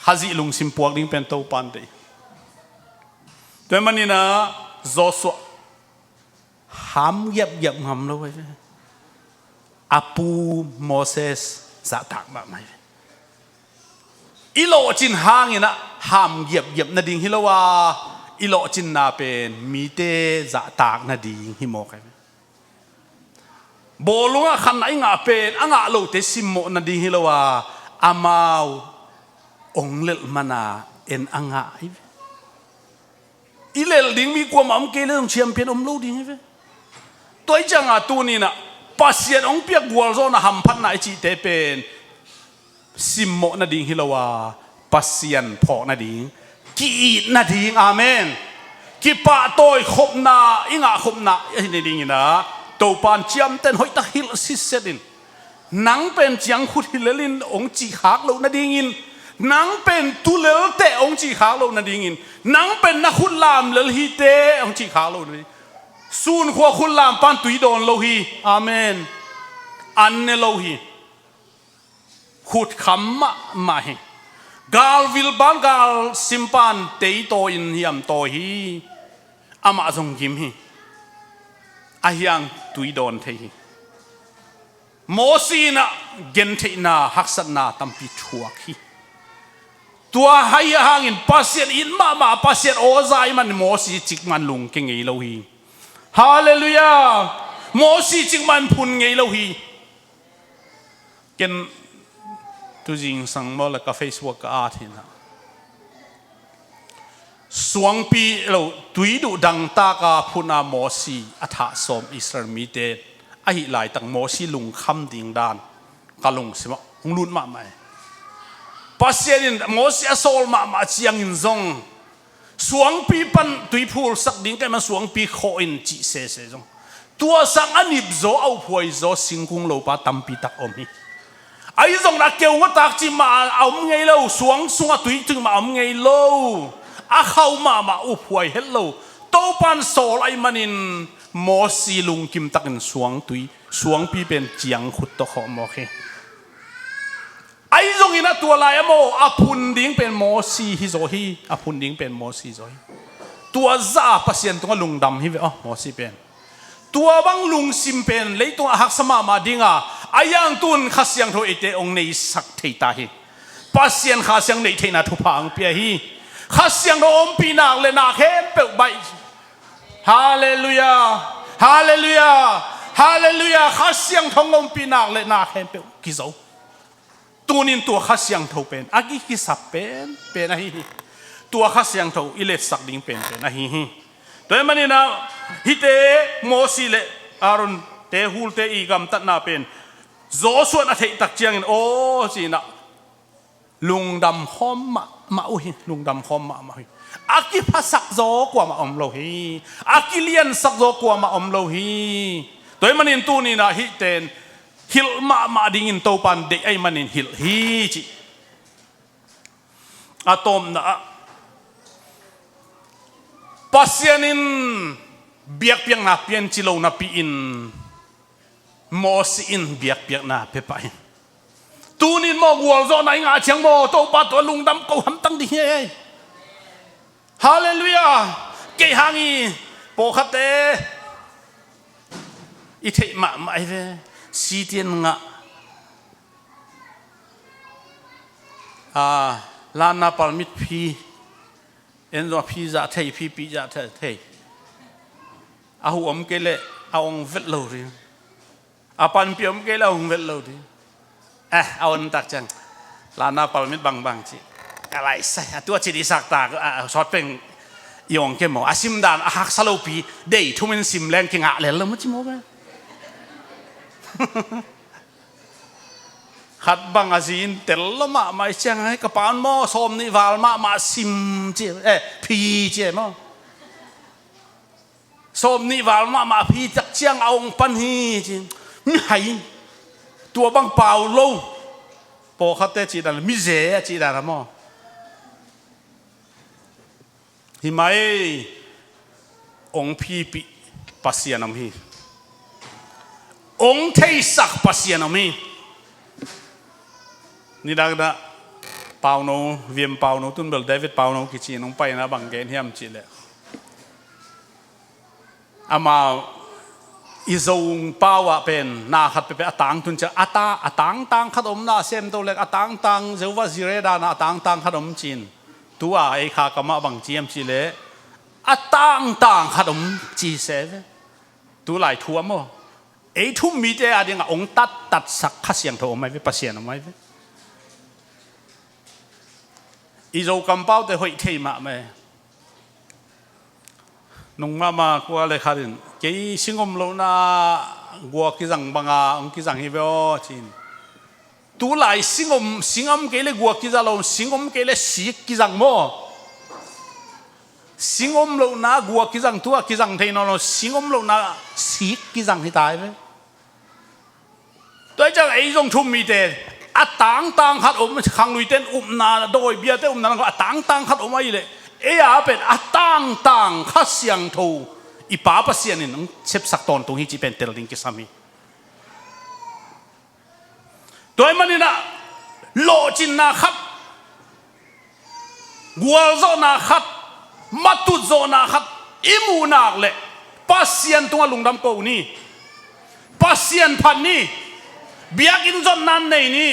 Khazih lungsim puak ding pen Topan deih. Tua ahih manin ah Joshua ham giapgiap ngam lo ahi ve. A pu Moses zahtak mahmah hi ve. I lawhcin hangin ah ham giapgiap nading hi lo a, i lawhcinna pen mite zahtak nading hi mawk ahi ve. Bawlung ah khatna i ngah pen a ngah lote simmawh nading hi lo a, amau ong lelh mana en a ngah hi ve. I lelh ding mi kuamah om kei le zong champion om lo ding hi ve. Tua hi cianga tuninah Pasian hong piak gualzawhna hamphatna i cihte pen simmawh nading hi lo a, Pasian phawk nading, ki-it nading. Amen. Kipahtawi khopna i ngah khopna ahi nadinginah Topan ciamten hoihtak hilh sitset in. Nang pen ciangkhut hi lelin hong cihkhak loh nadingin, nang pen tu lelte hong cihkhak loh nadingin, nang pen na khut lam lel hi teh hong cihkhak loh nading. Sunkhua khut lam pan tui dawn lo hi. Amen. An ne lo hi. Khut kham mahmah hi. Galvil pan galsim pan tei tawi in hiam tawi hi. Amah zong gim hi. A hiang tui dawn thei hi. Mosi in ah gentheihna haksatna tampi thuak hi. Tua hai a hangin Pasian it mahmah, Pasian aw za ahih man Mosi cikmah in lungkia ngei lo hi. Halleluiah. Mosi cikmah in phun ngei lo hi. Ken tu zingsang maw le ka Facebook ka at hi na. Suangpi lo, tuiduh dangtaka phuna Mosi a thah sawm Israel mite ahih laitak Mosi lungkham ding dan ka lungsimah hong lut mahmah hi. Pasian in Mosi a sawl mahmah ciangin zong suangpi pan tuiphulsak ding ka hih man suangpi khawh in cih sese zong tua sang a nipzaw a uphuaizaw singkung lopa tampitak om hi. Ahi zongin a keungawtak cih mah a om ngei lo, suang sungah tui cih mah a om ngei lo. A khauh mahmah uphuai het lo. Topan sawl ahih manin Mosi lungkimtakin suangtui, suangpi pen ciangkhut tawh khawh mawk hi. Ahi zongin a tua lai a maw, a phun ding pen Mosi hi zaw hi. A phun ding pen Mosi zaw hi. Tua zah a Pasian tungah lungdam hi ve aw, Mosi pen. Tua bang lungsim pen leitungah a haksa mahmah dinga, a iang tun Kha Siangtho eite hong neisak thei ta hi. Pasian Kha Siang neih theihna thupha hong pia hi. Kha Siangtho ompih nak le nak khempeuh baih. Halleluiah. Halleluiah. Halleluiah. Kha Siangtho hong ompih nak le nak khempeuh kizo. Tunin tua Kha Siangtho pen a ki, kisap pen pen ahi hi. Tua Kha Siangtho i letsak ding pen pen ahi hi. Tua ahih maninah hihte Mosi le Aaron te, hulte i gamtatna pen Joshua in a theih tak ciangin aw cinah lungdam khawm mahmah uh hi. Lungdam khawm mahmah uh hi. A kiphasak zaw kuamah om lo hi. A kiliansak zaw kuamah om lo hi. Tua ahih manin tuninah hihte in hilh mahmah dingin Topa in deih ahih manin hilh hi ci. A tawpna ah Pasian in biakpiakna pia in ci lo napi-in Mosi in biakpiakna pia pah hi. Tunin maw gualzawhna i ngah ciang maw Topa tungah lungdam ko hamtang ding hi ei. Halleluiah. Kei hang i pawlkhatte i theih mahmah hi ve. Sitian ngah, a, lanna palmit phi, en zong a phi zah thei, phi pih zah thei, thei. A huh om kei leh a ong vet lo ding. A panpih om kei leh a ong vet lo ding. Eh, a on tak ciang lanna palmit bangbang ci. A laisai a tua ci dihsak ta, a, a sawt peng i ong kei maw. A simdan a haksa lopi dei thumin sim leng kingah lel lo maw ci maw ve. Khat bang a zi in tel lo mahmah i ciang ai, ka pa un maw sawm nih val mahmah sim ci, eh, phi ci ai maw. Sawm nih val mahmah phi tak ciang a ong pan hi ci. Mihai tua bang pau lo. Pawlkhatte cih dan, mize a cih dan a maw. Hi mai, ong phipih Pasian om hi. Ong theisak Pasian om hi. Nidang dah Pauno, Viam Pauno, tun bel David Pauno kici in ong paina bang gen hiam cih leh, amau i Zong pau ah pen na khat peuhpeuh a tangtun ciang a ta, a tangtang khat om na sem to lek, a tangtang Jehovah Jireh dan a, a tangtang khat om ci-in. Tu-a ei Kha kamah bang ci hiam cih leh a tangtang khat om ci se ve. Tu lai thu a maw. Ei thu-um mite a dingah ong tattatsak Kha Siangtho om ai ve, Pasian om ai ve. I Zo kampaute hoih thei mahmah e. Nung mahmah kua le khat in kei sing om lohna gua kizang banga ong kizang hi ve aw ci-in. Tu lai sing om, sing om kei le gua kizang lo, sing om kei le sik kizang maw. Sing om lohna gua kizang, tu-a kizang thei nawn lo, sing om lohna sik kizang hi ta hi ve. Tua hi ciang ei zong thu-um mite a tangtang khat om, khangluite in upna, dawi biate upna, a tangtang khat om ahih leh ei a pen a tangtang Kha Siangtho i Pa Pasian in hong sepsak tawntung hi cih pen tel ding kisam hi. Tua ahih maninah lawhcinna khat, gualzawhna khat, matutzawhna khat i muh nak leh Pasian tungah lungdam ko ni. Pasian phat ni. Biakinn zotna nei ni.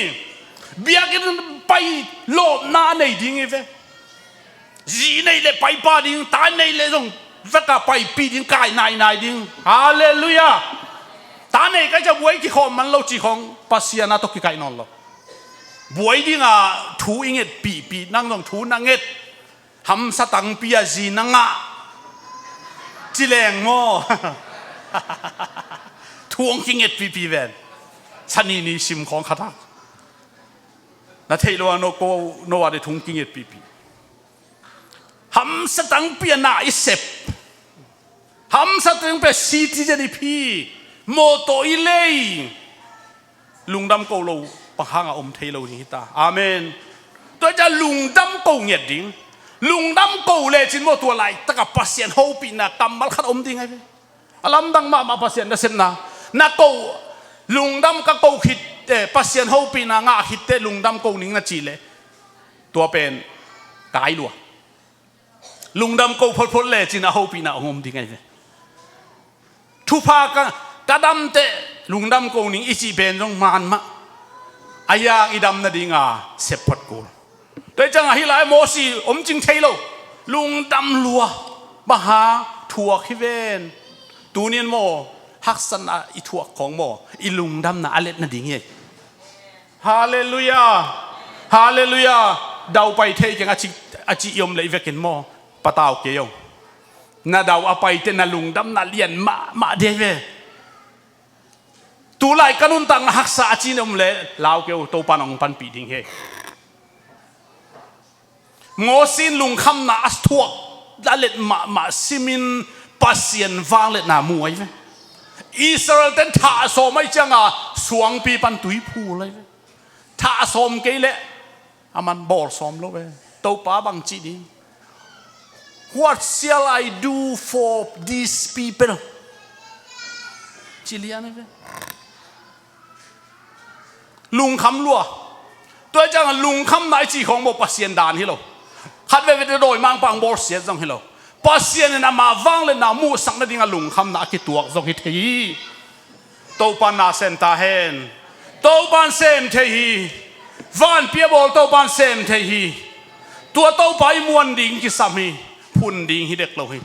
Biakinn pai lawpna nei ding hi ve. Zi nei le pai pah ding, ta nei le zong vek a paipih ding, kai nainai ding. Halleluiah. Ta nei ka hih ciang buai kikhawm man lo cih khawng Pasian a tawh kikaih nawn lo. Buai dinga thu i ngetpihpih, nang zong thu na nget. Hamsa tangpi a zi na ngah ci leng maw. Thu hong kingetpihpih ven. Sanini sim khawng khat a na theih lo a, no ko, no a dei thu hong kingetpihpih. Hamsa tangpi a na i sep, hamsa tangpi a citizen i phi, mawtaw i lei, lungdam ko lo bang hanga om thei lo ding hi ta. Amen. Tua hi ciang lungdam ko ngiat ding. Lungdam ko lecin maw, tua laitaka Pasian hopihna kammal khat om ding ahi ve. A lamdang mahmah Pasian nasepna. Na ko, lungdam ka ko khit, eh, Pasian hopihna ngah khit teh lungdam ko ning na cih leh tua pen kai lua. Lungdam ko photphot lecin a hopihna hong om ding ahi ve. Thupha ka, ka damteh lungdam ko ning i cih pen zong man mah. A yang i dam nadinga sep phot kul. Tua hi ciangah hih lai Mosi om cing thei lo. Lungdam lua. Bang hang thuak hi ven. Tuni in maw, haksatna i thuak khawng maw, i lungdamna a let nading hi. Halleluiah. Halleluiah. Dau pai thei keng a ci, a ci i om leh i vekin maw, patau kei o. Na dau a paite na lungdamna lian mahmah de ve. Tulai ka nuntakna haksa a ci na om leh lau kei o, Topa nong panpih ding hi. Mosi in lungkhamna a thuak a let mahmah simin Pasian vangliatna mu ahi ve. Israel ten thah sawm ahi cianga suangpi pan tui phul ahi ve. Thah sawm kei leh a man bawl sawm lo ve. Topa bang cih ding? What shall I do for these people? Ci lian ahi ve. Lungkham lua. Tua hi ciangah lungkhamna i cih khawng maw, Pasian dan hi lo. Khat veivei te dawimangpa hong bawlsiat zong hi lo. Pasian in ama vangliatna muhsak nadinga lungkhamna a kituak zong hi thei hi. Topa na sem ta hen. Topa in sem thei hi. Vanpi a bawl Topa in sem thei hi. Tua Topa i muan ding kisam hi. Phun ding hi dek lo hi.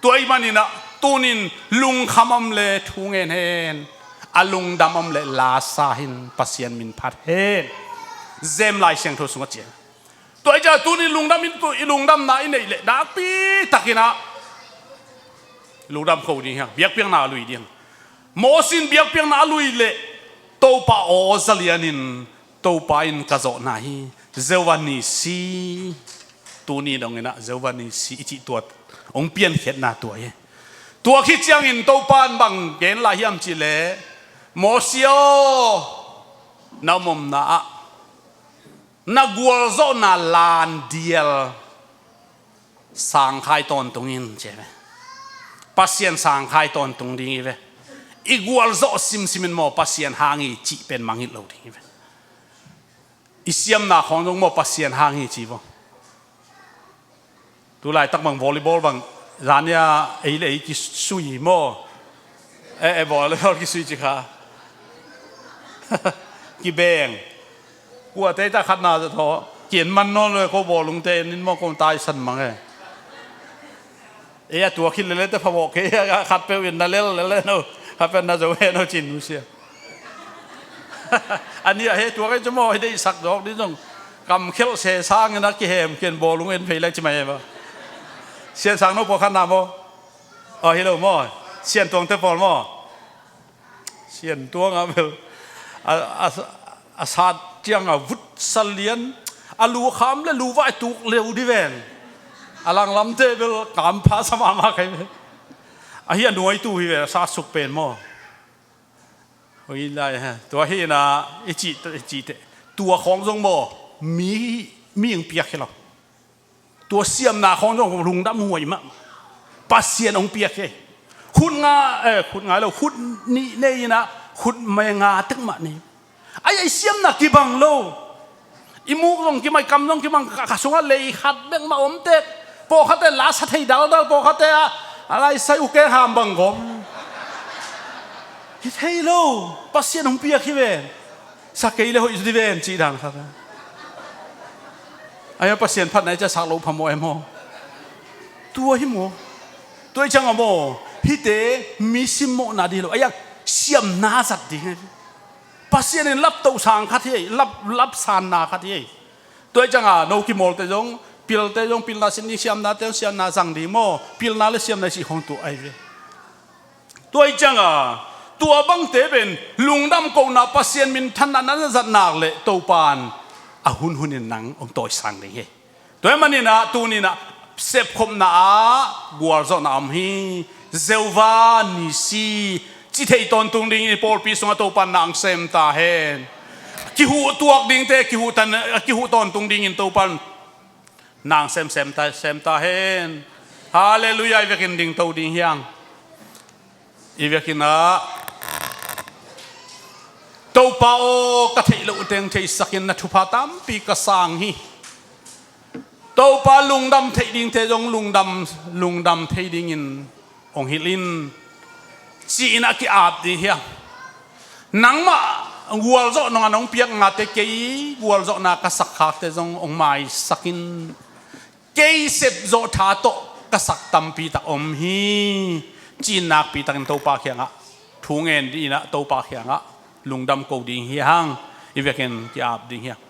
Tua ahih maninah tunin lungkham om le thu ngen hen. A lungdam om le lasa hin, Pasian min phat hen. Zem Lai Siangtho sungah ciang. Tua ahih ciah tunin lungdam in, tu i lungdamna i neih leh nakpi takinah lungdam ko ding hiang, biakpiakna a lui ding. Mosi in biakpiakna a lui leh Topa aw za lianin Topa in ka zawhna hi, Jehovah Nissi. Tuni donginah Jehovah Nissi i cih tua hong piankhiatna tua hi. Tua khit ciangin Topa in bang gen lai hiam cihleh, Mosi aw, na omomna ah na gualzawhna landial sangkhai tawntung in ci ve. Pasian sangkhai tawntung ding hi ve. I gualzawh simsimin maw, Pasian hang hi cih pen mangngilh lo ding hi ve. I siamna khawng zong maw, Pasian hang hi ci vong. Tulaitak bang volleyball bang zania ei le ei kisui maw. Eh, eh, volleyball kisui ci kha. Kibeng. Kuate ta khatna thaw kian man nawn lo, ko bawlungte in maw, ko taisan mang e. Ei a tua khit lele te pha vawh kei a, khat peuh in na lel lele no, khat peuh na zo he no cin nusia. A nih a he tua kei cu maw, hi deihsak zawk ding zong kam khelh se sangin a kihem kian bawlung en phei lai ci mai e maw. Sian sang no pawlkhatna maw? Aw, hi lo maw? Sian tuangte pawl maw? Sian tuang ah bel a, a, a sat ciangah vut sa lian, a lu kham le lu vai tuk leu di ven. A langlamte bel kampha sa mahmah kai ven. Ahi a nuaitu hi ve, a sat suk pen maw? Oi lai ha. Tua hi na i cih, i cih te. Tua khawng zong maw, mi, mi hong piak hi lo. Tua siamna khawng zong lungdam huai mah. Pasian hong piak hi. Khut nga, eh, khut ngai lo, khut nih nei inah, khut mai nga tek mah nei. Ai, ai siamna kibang lo. I muk zong kimai, kam zong kimang, ka, ka sungah lei khat bek mah om tek. Pawlkhatte la sa thei daldal, pawlkhatte ah a lai sai u keng ham bang gawm. Hi thei lo, Pasian hong piak hi ve. Sa kei le hoih zu di ven cih dan khat. Ai, Pasian phatna i ciah sak lo phamawh em aw. Tua hi maw? Tua i ciangah maw, hihte mi simmawhna di lo. Ai, siamna zat ding. Pasian in laptoh sang khat hi, lap, lap sanna khat hi. Tua i ciangah no kimawlte zong, pilte zong, pilna sin ding, siamnate zong, siamna zang ding maw. Pilna le siamna i cih khawng tua ai ve. Tua i ciangah tua bangte pen lungdam kohna, Pasian minthanna na zat nak le Topan a hunhun in nang hong tawisang ding hi. Tua hi maninah tuninah sepkhopna ah gualzawhna om hi. Jehovah Nissi ci thei tawntung dingin i pawlpi sungah Topan nang sem ta hen. Kihuh tuak dingte kihuh tan, kihuh tawntung dingin Topan nang sem, sem ta, sem ta hen. Halleluiah. I vekin dingto ding hiang. I vekin ah, Topa aw, ka theih loh teng theisakin na thupha tampi ka sang hi. Topa lungdam theih dingte zong lungdam, lungdam thei dingin hong hilh in, ci-in a ki-ap ding hi hang. Nangmah gualzawh nong a nong piak ngate kei gualzawhna ka sak khakte zong hong maisak in, kei sepzawh tha tawh ka sak tampi tak om hi, ci-in nakpi takin Topa kiangah thu ngen dingin ah Topa kiangah lungdam ko ding hi hang. I vekin ki-ap ding hi hang.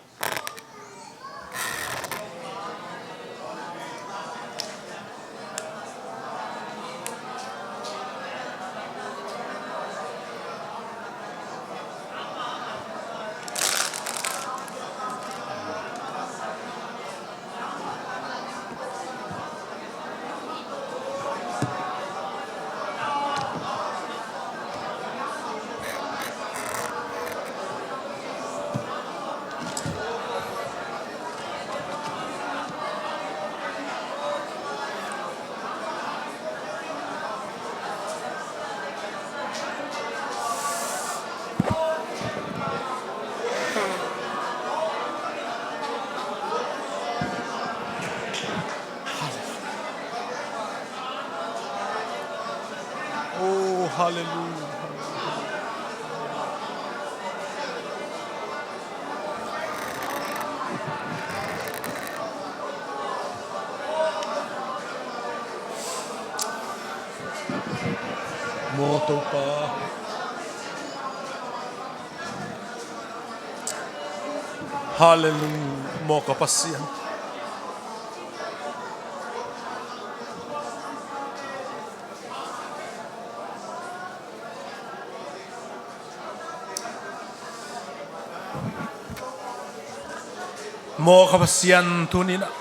Oh, hallelujah. Maw Topa. Hallelujah. Maw ka Pasian. Maw ka Pasian, tuni-in ah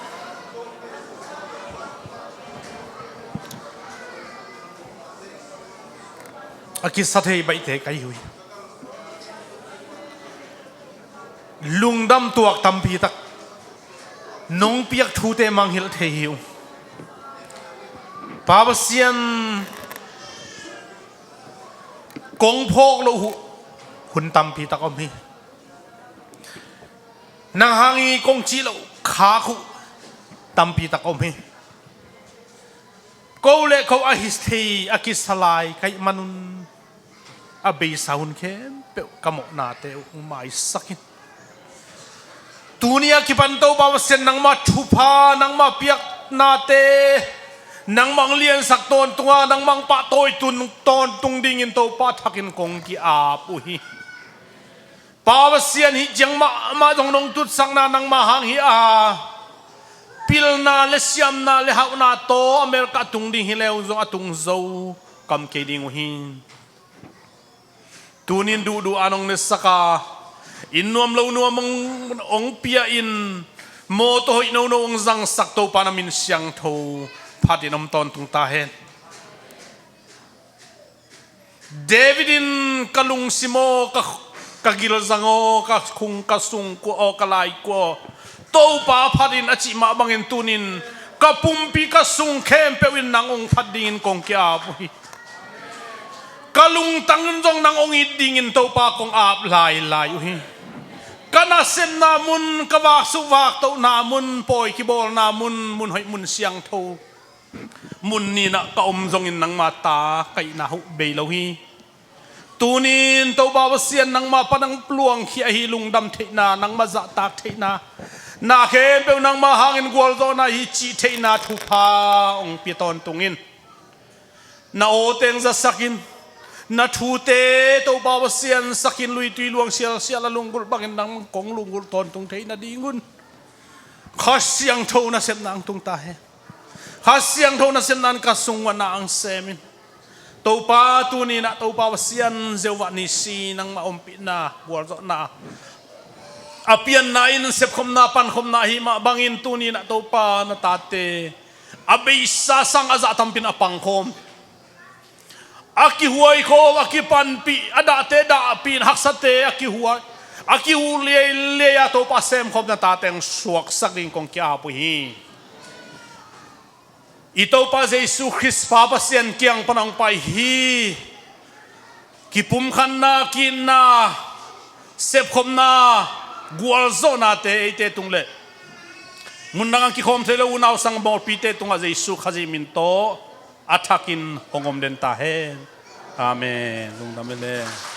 a kisa thei baihte ka hi uh hi. Lungdam tuak tampi tak nong piak thute mangngilh thei hi uh. Pa Pasian, kong phawk loh uh hun tampi tak om hi. Nang hang i kong cih loh khak uh tampi tak om hi. Ko le ko a hi thei a kisa lai ka hih manun a beisa hun khempeuh ka mawhnate uh maisak in. Tuni a kipan Topa Pasian, nangmah thupha, nangmah piaknate, nangmah hong liansak tawntung a, nangmah hong pahtawi tawntung dingin Topa thakin kong ki-ap uh hi. Pa Pasian, hih ciang mahmah zong nong tutsakna nangmah hang hi a, pilna le siamna le hauhna tawh America tung ding hi leu zong a tung zo kam kei ding uh hi. Tunin duhduh a nong nesak a, inn nuam lo nuam hong, hong pia in, mawtaw hoih nono hong zangsak Topa na min siangtho phatin om tawntung ta hen. David in ka lungsim aw, ka, ka gilzang aw, ka khung ka sungkua aw, ka laikua aw, Topa phat in a cih mah bangin tunin ka pumpi ka sung khempeuh in nang hong phat dingin kong ki-ap uh hi. Ka lungtang in zong nang hong it dingin Topa kong ap lailai uh hi. Ka nasepna mun, ka vaksuk vaktohna mun, pawi kibawlna mun, mun hoih mun siangtho mun nin ah ka om zongin nangma ta ka hihna huh bei lo hi. Tunin Topa Pasian, nangma pan hong luangkhia ahi lungdam theihna, nangma zahtak theihna, na khempeuh nangma hangin gualzawhna hi cih theihna thupha hong pia tawntung in. Na aw teng zasak in, na thute Topa Pasian, sakin luitui luang sialsial a lunggulh bangin nang kong lunggulh tawntung thei nadingun Kha Siangtho nasepna hong tung ta hen. Kha Siangtho nasepna in ka sung uh na hong sem in. Topa, tuni-in ah Topa Pasian, Jehovah Nissi nangmah ompihna, gualzawhna, a pianna in sepkhopna, pankhopna ahih mah bangin tuni-in ah Topa, na tate a beisa sang a zah tampi in a pangkhawm, a kihuaikhawm, a kipanpih, a dahte dahpih in, haksate a kihuai, a kihuh liailiai a Topa semkhawm na tate hong suaksak ding kong ki-ap uh hi. I Topa Jesu Khrist Pa Pasian kiang pan a hong pai hi. Kipumkhatna, ki-itna, sepkhopna, gualzawhnate eite tung leh Mundang a kikhawm thei lo unau sang bawlpite tungah Jesuh Khazih min tawh a thakin hong om den ta hen. Amen. Lungdam e le.